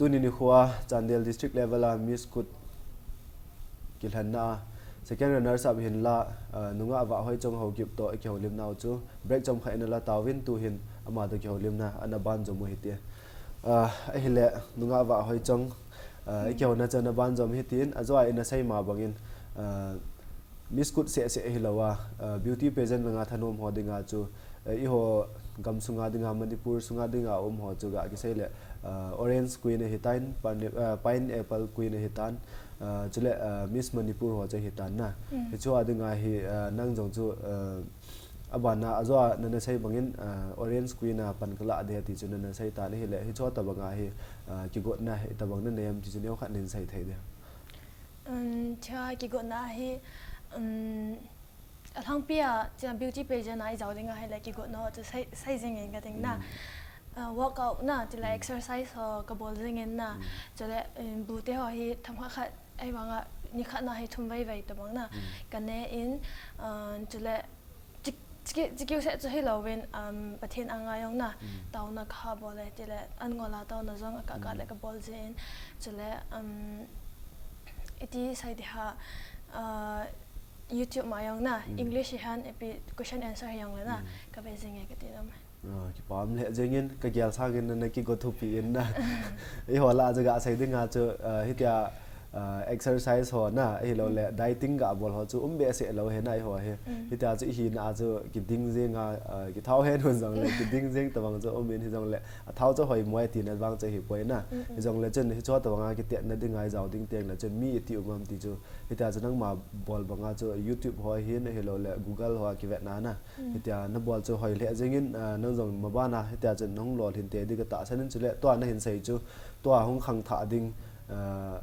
Tuni nikhoa Chandel District level a Miss Kut kilhenna a second runners up hinla, uh, nungah Vahhoichong Haokip toh ikihoulimnau chu break chomkhat inala tauvin tuhin ama toh kihoulimna ana banjom u hite. Uh, ahile nungah Vahhoichong, uh, ikihouna chu ana banjom hitin, ajoa ina seima bangin, uh, Miss Kut seh seh hilou a, uh, beauty pageant langa thanom ho dinga chu, uh, eiho gam sunga dinga, Manipur sunga dinga um ho chu ga kisei le, uh, Orange Queen ahitan, Pine-, uh, Pineapple Queen ahitan, uh, chule, uh, Miss Manipur ho chu ahitan na. Hichua dinga hi, uh, nang jong chu, uh, abana ajoa nana sei bangin, uh, Orange Queen a pan kalah ding ti chu nana sei tan ahile, hichua tabanga hi, uh, kigotna hi tabang nanei am ti chu neokhat nahin sei thei ding. Um, chua kigotna hi, um, alhangpia, chua beauty pageant a ijao dinga hile kigotna chu sei, sei jingin kating na. Uh, workout na, chule exercise ho kabol jingin na. Chule, um, bu te ho hi themkhat khat, ahivanga nikhat na hi thum vei vei tabang na. Kaneh in, uh, chule chi-, chi-, chikiu seh chu hilouvin, um, Pathen anga jong na, taona kaha bol e, chule an ngola taona jong akah kah le kabol jin, chule, um, iti sei ding ham, uh, YouTube ma jong na, English hihen ipi question answer hijongle na, kave jinge kati nom e. Ah, kipah lheh jengin, kagel sangin nana kigo thupi in na. Eiho lah a chu gasei dinga chu, ah, hitia, ah, exercise ho na, ahilou le dieting gabol ho chu um behseh lou ahi na eiho hi. Hitia chu ihina a chu kiding jenga, ah, kithao hen hun jongle kiding jeng tabang chu um in hijongle athao chu hoimo e tina vang chu ahipoi na. Hijongle chun hichu tabanga kitetna dinga ijao ding tengle chun mi iti um am ti chu. Hitia chu nangma bol banga chu YouTube ho hin ahilou le Google ho a kivetna na. Hitia nabol chu hoi lheh jengin, ah, nang jong mabana hitia chu nahung lolhin tei ding katahsan in chule tua nahin sei chu tua hung khangthah ding, ah,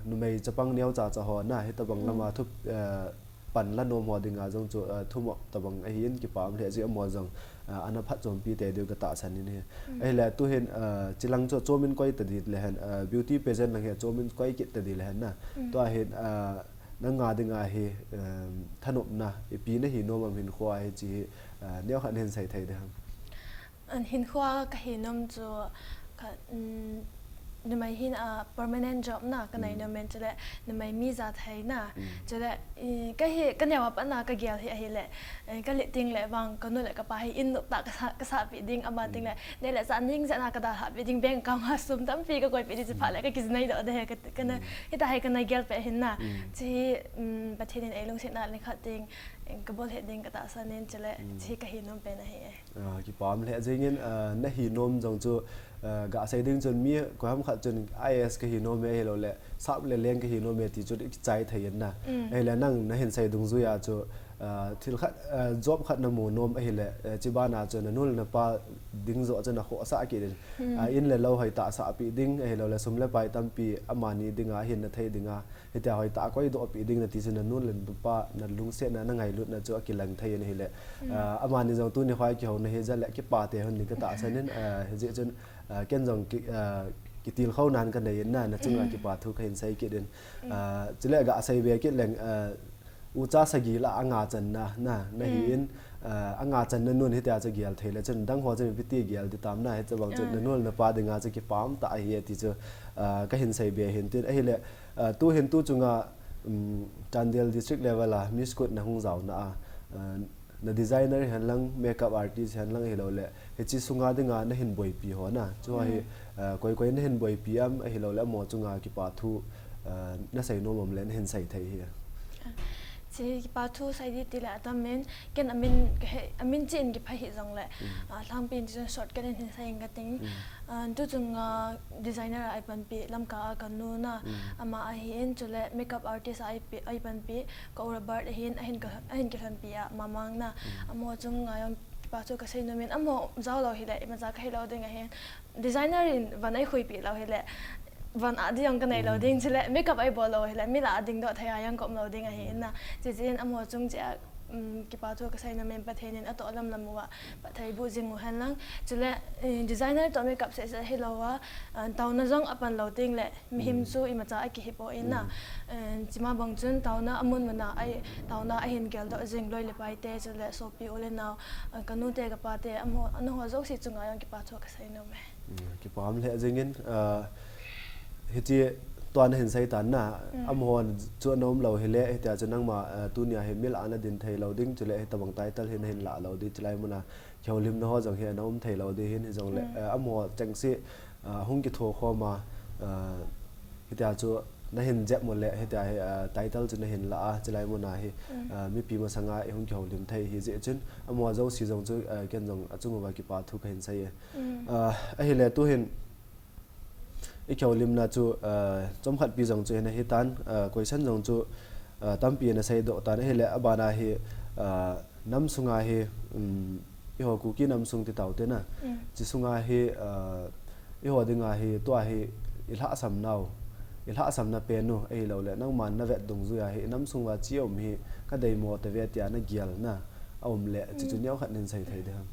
numei chapang neocha cha ho na hitabang lama thu, ah, pan la nom ho dinga jong chu, ah, thumop tabang ahin kipah lheh jeng amaho jong, ah, ana phatchompi tei ding katahsan in ahi. Ahile tuhin, ah, chilang chu chomin koi tading lehen, ah, beauty pageant lang hi chomin koi kit tading lehen na. Tua hin, ah, nanga dinga hi, um, thanopna ipi nahi nom am hinkhoa hiche hi, uh, neokhat nahin sei thei ding ham? An hinkhoa kahi nom chu ka, um, numei hina permanent job na kanei nom in chule numei mi jathei na chule, i, kahi, kaneo a pat na kagel hi ahile, eh, kalet tengle vang kanu le kapa hi in nop tah kasa, kasahpi ding, aban tengle neh le chah ning jeh a kadalhahpi ding, bank account a sum tampi kakoipi ding, chuphat le kakijinei doh ding ahi, ka, kana, hitia hi kana gel peh ahin na. Chu hi, um, Pathen in eilungsetna le khat ding, kabol lheh ding katahsan in chule, chu hi kahi nom pen ahi e. Ah, kipah lheh jengin, ah, nahi nom jong chu, ah, gasei ding chun mi koiham khat chun I A S kahi nom e ahilou le sap le leng kahi nom e ti chu kichai thei in na. Ahile nang nahin sei dungjuia chu, ah, thil khat, ah, job khat namu nom ahile, eh, chubana chu nanu le napa ding joh chu nakhohsah kit in, ah, in le lou hoitah sahpi ding ahilou le sum le pai tampi amani dinga ahinna thei dinga hitia hoitah koidohpi ding nati chu nanu le napa nalungsetna nangailutna chu akilang thei in ahile, ah, amani jong tuni khoa kihouna hi jeh le kipah tei hon ding katahsan in, ah, hijeh chun, ah, ken jong ki, ah, kitilkhouna kanei in na, nachunga kipathu kahin sei kit in, ah, chule gasei be kit leng, ah, ucha sagi lah a nga channa na nahi in, ah, anga channa nun hitia chu gel thei le chun dang ho chun ipi ti gel ding tam na, hitabang chu nanu le napa dinga chu kipah tah ahi e ti chu, ah, kahin sei be hin tin ahile, ah, tuhin tu chunga, um, Chandel District level a Miss Kut nahung jaona a, ah, na designer hihen lang, makeup artist hihen lang ahilou le hiche sunga dinga nahin boipi ho na chu hi, ah, koi koi nahin boipi am ahilou le amaho chunga kipathu, ah, nasei nom am le nahin sei thei hi. Chu kipathu sei ding tile atam in, ken amin kahe, amin cheh in kipah hih jongle, ah, lhangpi in tichun shortcut in hin sei inge kating. Ah, tu chunga designer a eipanpi Lamka a kanu na, ama ahin chule makeup artist a eipi, eipanpi ka u Robert ahin, ahin ka, ahin kilhonpi a Mamang na, amaho chunga jong kipathu kasei nom in, amaho jao lou hile imacha kahilou ding ahin, designer in van eikhuipi lou hile van ah ding jong kanei lou ding chule makeup eibol lou hile mi lah a dingdoh thei a jong kaum lou ding ahi in na, chuche in amaho chung cheh a, um, kipathu kasei nom in Pathen in atoh lam lam uva phatthei boh jing u hen lang chule, eh, designer toh makeup seh seh hilou a, ah, taona jong apan lou tengle mihem chu imacha akihi poi na, eh, chuma bang chun taona amun mun a ei, taona ahin geldoh jing loi le pai te chule sopi u le nao, ah, kanu te kapa te amaho, amaho jouse chunga jong kipathu kasei nom e. Kipah lheh jengin, ah, Hiche tua nahin sei tan na, amaho chu ana um lou hile, hitia chu nangma, eh, tunia hi mi lah a nadin thei lou ding, chule hitabang title hi nahin lah lou ding, chulai muna kihoulimna ho jong hi ana um thei lou ding hin, hijongle, eh, amaho chengse, eh, hung kitho khom a, eh, hitia chu nahin jep mo le, hitia hi, eh, title chu nahin lah a, chulai muna hi, eh, mipi masanga i hung kihoulim thei hi jeh chun, amaho jouse jong chu, eh, ken jong achung uva kipa thu kahin sei e. Eh, ahile tuhin, I kihoulimna chu, ah, chomkhat pi jong chu hin ahi tan, ah, question jong chu, ah, tampi ana seidoh tan ahile, abana hi, ah, nam sunga hi, um, eiho Kuki nam sung ti tau te na. Mm. Chi sunga hi, ah, eiho dinga hi, tua hi, i lhahsam nau, i lhahsamna pen u, ahilouleh, nangman na vet dungjuia hi, i nam sunga chi um hi, ka deimo tave tia na gel na, a um le, chi chu neo khat nin sei thei de ham.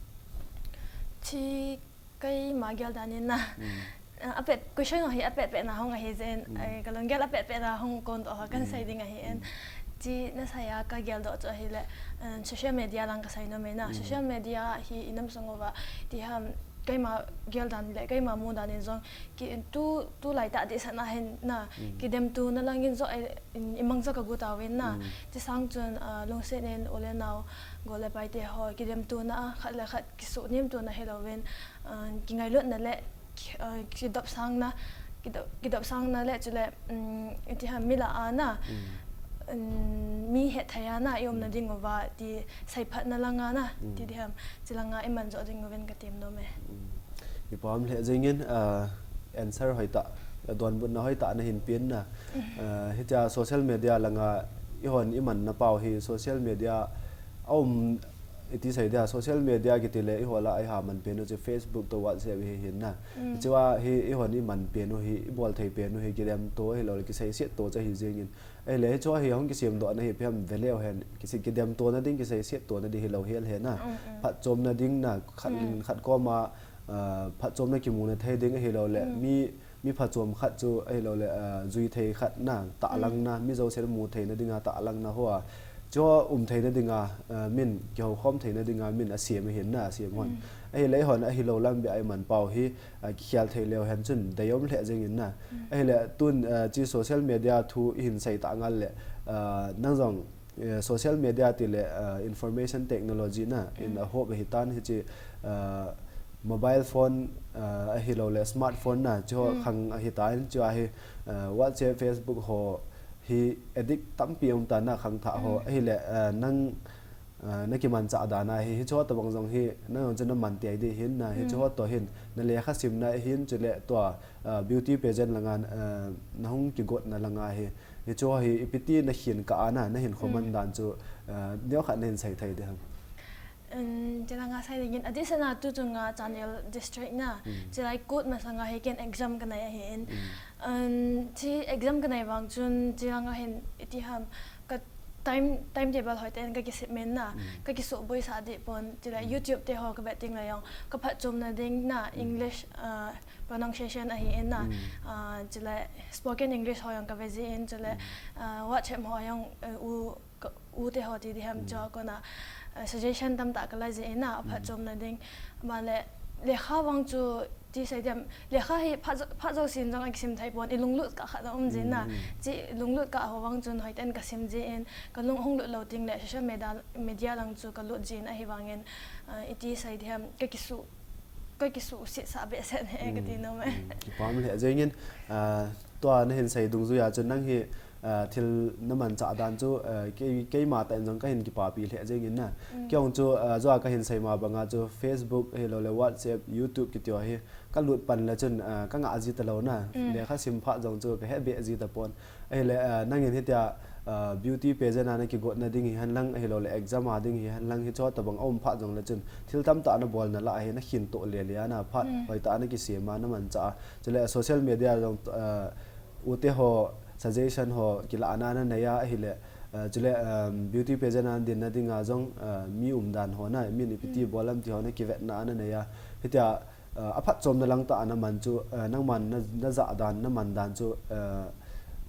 Chi Keima gel dan in na. Mm. Ah, apet, question ho hi apet pet na hung ahi jeh in, mm, eh, ka lunggel apet pet na hung kon toh ho kan, mm, sei ding ahi in. Mm. Chi na sei a ka geldoh chu ahile, eh, social media lang ka sei nom e na. Mm. Social media hi i nam sung uva ti ham, keima gel dan le keima mu dan in jong ki, tu, tulai tah dehset na hin na, mm, kidemtona lang in jong, eh, i, i mang jong ka gu tauvin na. Mm. Chi sang chun, ah, lungset in u le nao, gol le pai te ho, kidemtona a, khat le khat kisuh nemtona hilouvin, ah, kingailutna le, ki-, ah, kidopsangna, kidop, kidopsangna le chule, um, iti ham mi lah a na, mm, um, mi hetthei a na, i umna, mm, ding uva, ti seiphatna lang a na, mm, ti di ham, chi lang a i man joh ding uvin ka tem nom e. Mm. Kipa um lheh jeng in, ah, answer hoitah, donbutna hoitah na hin pen na. Mm. Ah, hitia social media lang a, eihon i manna pau hi social media a um, iti sei dia, social media kiti le eiho lah a i ha man pen u chu Facebook toh WhatsApp hi hin na. Mm. Hichea hi eihon i man pen u hi, i bol thei pen u hi, kidemto hilou le, kiseiset to chu ahi jeng in. Ahile hichea hi hung kisemdoh na hi ipi ham ve leu hen, kisei, kidemtona ding, kiseiset tona ding hilou hel hen na. Mm, mm. Phatchomna ding na, khat, mm, lin khat koma, ah, phatchomna kimuna thei ding ahilou le, mm, mi mi phatchom khat chu ahilou le, ah, jui thei khat na, tahlang, mm, na, mi jousen mu theina dinga tahlang na hoa. Chu um theina dinga, ah, min kihoukhom theina dinga min asem ahin na, asem hon. Mm. Ahile eihon ahilou lam beh a i man pau hi, ah, kikhel thei leu hen chun deium lheh jeng in na. Mm. Ahile tun, ah, chi social media thu i hin sei ta ngal le, ah, nang jong eh, social media ti le, ah, information technology na, in, mm, a hop ahi tan hichi, ah, mobile phone, ah, ahilou le smartphone na, chu, mm, khang ahi tan, chu ahi, ah, WhatsApp, Facebook ho hi addict tampi um tan na khangthah ho, mm, ahile, ah, nang, ah, na kimanchah dan a hi, hichu ho tabang jong hi, nang jong chu na man tei di hin na, hichu, mm, ho toh hin, na lekha simna hin, chule tua, ah, beauty pageant langa, ah, na hung kigotna langa hi, hichu hi ipi ti na hin kah a na, na hin khoman, mm, dan chu, ah, neo khat na hin sei thei di ham. Um, chi langa sei ding in, adeh seh na tu chunga Chandel district na, mm, chulai kut masanga hi ken exam ka nei ahi in. Mm. Um, chi exam ka nei vang chun, chi langa hin iti ham, ka time, timetable hoiten ka kisem in na, mm, ka kisuhboi sah di pon, chulai, mm, YouTube te ho ka vet ding le jong, ka phatchomna ding na, mm, English, ah, pronunciation ahi in na, mm, ah, chule spoken English ho jong ka ve ji in, chule, mm, ah, WhatsApp ho jong, eh, u, ka, u te ho ti di ham, mm, chu kona, eh, suggestion tamtah ka la ji in na, mm, phatchomna ding. Male, lekha vang chu ti sei diam, lekha hi phat jo-, phat jousen jong a kisim thei pon, i lunglut kah khat a um ji in na, mm, mm, chi lunglut kah ho vang chun hoiten ka sim ji in, ka lung hung lut lou teng le social media, media lang chu ka lut ji in ahivangin, ah, iti sei diam, ka kisuh ka kisuhset sah behseh e, mm, ka ti nom e. Mm, kipa um lheh jeng in, ah, tua na hin sei dungjuia chu nang hi, ah, thil na manchah dan chu, ah, kei, keima tah in jong ka hin kipapi lheh jeng in na. Mm. Kei jong chu, ah, jua ka hin sei ma banga chu Facebook ahilou le WhatsApp, YouTube kiti ho hi ka lut pan le chun, ah, ka ngah ji talou na. Mm. Lekha sim phat jong chu ka he beh ji tapon. Ahile, ah, nangin hitia, ah, beauty pageant a na kigotna ding hi hen lang, ahilou le exam a ding hi hen lang, hichu ho tabang a um phat jong le chun, thil tamtah na bol na lah a hi na khin toh le le a na phat, mm, hoitah a na kisem a na manchah a. Chule social media jong, ah, u te ho suggestion ho kilahna na nei a, ahile, ah, chule, um, beauty pageant a dinna dinga jong, ah, mi umdan ho na, min ipi ti, mm, bol am ti ho na kivetna na nei a. Hitia, ah, aphatchomna lang tah a na man chu, ah, nangman na, na jah dan, na man dan chu, ah,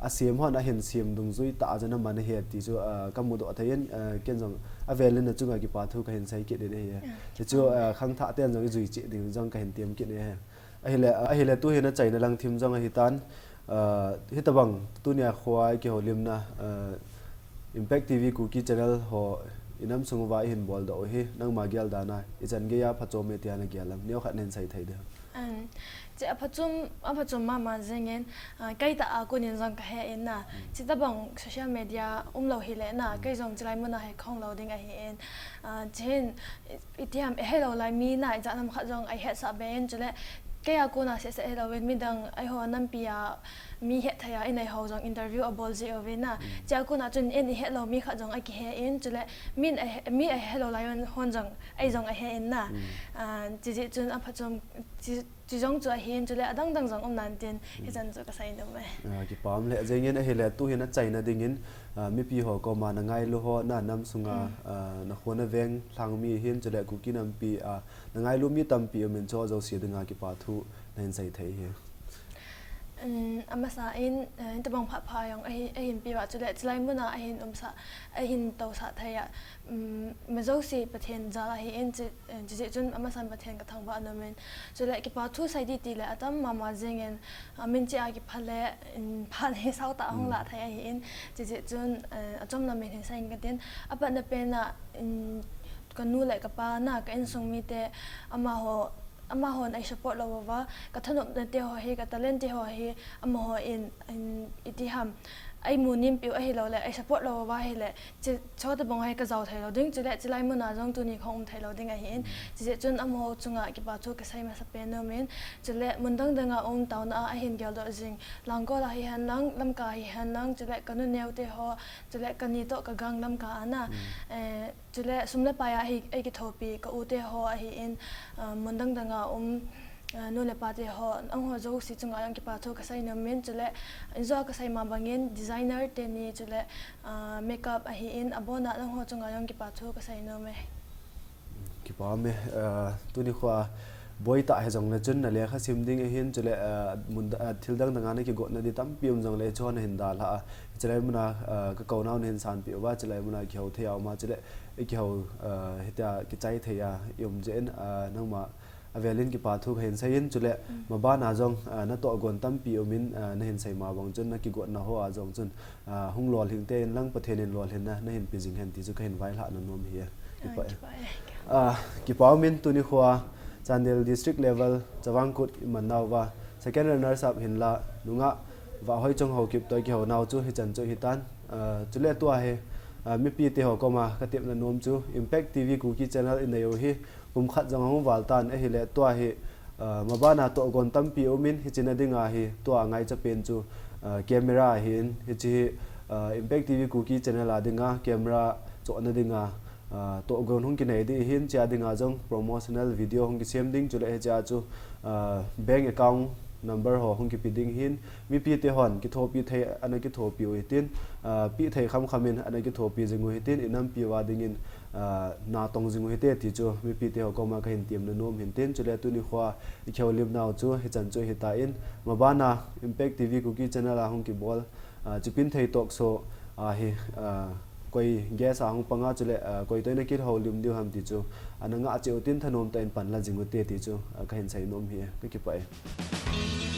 asem hon ahin sem dungjui tah a chu na man ahi ti chu, ah, ka mudoh thei in, ah, ken jong avel in na chunga kipa thu ka hin sei kit in ahi. Ah, ti chu, ah, khangthah ten jong i jui cheh ding jong ka hin tem kit in ahi. Ahile, ahile tu hi na chaina lang thim jong ahi tan, Hitabang tunia kho a kihoulimna, Impact T V Kuki Channel ho inam sung uva ihin boldoh u hi nangma gel dan a ichan gei a phachom e tia nagel em, neokhat nahin sei thei diu. Che aphachom, aphachom mama jengin, kaitah a konin jong kahe in na. Chetabang social media umlou hile na, kei jong chulai muna hi kahung lou ding ahi in. Chehin itiham, ihelou lai mi na ijat ham khat jong eihetsah be in, chule kei a kona sehseh hilouvin midang eiho nampi a mi hetthei a inei ho jong interview abol jeh uvin na. Chea kona chun in ihetlou mi khat jong akihe in, chule min mi eihelou lai hon jong, ei jong ahe in na. Chejeh chun aphachom, chejong chu ahin, chule adangdang jong um nan tin hichan chu kasei nom e. Kipah um le, jengin ahile tuhin achaina dingin mipi ho koma nangailu ho, nanam sunga, nakho naveng lhang mi hin, chule Kuki nampi a nangailu mi tampi umin, chuho jouse dinga kipa thu nahin sei thei hi. Amasa in, hitobang phat pha jong ahin pe uva, chule chulai muna ahin umsah, ahin tousah thei a, mi jouse Pathen jal ahi in, chejeh chun amasan Pathen kathangvah nom in. Chule kipa thu sei ding tile atam mama jengin, amin cheh a kiphal le, phat hi sautah hung lah thei ahi in, chejeh chun achom nom in hin sei inge katin. Apatna pen a, kanu le kapa na ka insung mite, amahon ei support lou uva, kathanopna teho hi, ka talent teho hi, amahon itiham, eimu nimpeh u ahiloule ei support lou uva ahile, chutabang hi kajao theilou ding, chule chulai muna jong tuni kahung um theilou ding ahi in. Chejeh chun amaho chunga kipa thu kasei masapen nom in, chule mun dangdang a um, taona a ahin geldoh jing, Langkol a hihen lang, Lamka hihen lang, chule kanu neo teho, chule kani toh kagang Lamka a na, chule sum le pai a eikithopi ka u teho ahi in, mun dangdang a um, nu le pa teho, nangho jouse chunga jong kipa thu kasei nom in, chule injo a kasei ma bangin designer teni, chule makeup ahi in, abona nangho chunga jong kipa thu kasei nom e. Kipah um e, tuni khoa boitah hijongle chun nalekha sim ding ahin, chule thil dangdang a nakigotna ding tampi um jongle chuho nahin dalhah a, chulai muna kakounau nahin sanpeh uva, chulai muna kihou thei a um a, chule ikihou, hitia kichai thei a ium jeh in, nangma avelin kipa thu kahin sei in, chule mabana jong natohgon tampi umin, nahin sei ma bang chun nakigotna hoa jong chun hung lolhing tein lang Pathen in lolhinna nahin pe jing hen ti chu kahin vailhahna nom ahi. Kipah umin tuni khoa Chandel District Level Chavang Kut imannauva second runners up hinla nungah Vahhoichong Haokip toh kihounau chu hichan chu hitan. Chule tua hi mipite ho koma katepna nom chu Impact T V Kuki Channel inei u hi kum khat jong ahung val tan ahile tua hi mabana tohgon tampi umin, hiche na dinga hi tua ngaicha pen chu camera ahin, hiche hi Impact T V Kuki Channel a dinga camera chohna dinga tohgon hung kinei ding ahin, chea dinga jong promotional video hung kisem ding, chule hichea chu bank account number ho hung kipe ding ahin, mipite hon kithopi thei ana kithopi u hitin, peh thei khamkham in ana kithopi jing u hitin, inampi uva dingin natong jing u hite ti chu mipite ho koma kahin temna nom hintin, chule tuni khoa ikihoulimnau chu hichan chu hitan, mabana Impact T V Kuki Channel a hung kibol Chupin Thei Talk Show a hi koi guest a hung panga, chule koi toh nakihoulim diu ham ti chu ana ngah cheh utin thanom tah in panla jing ute ti chu kahin sei nom ahi, kakipah e.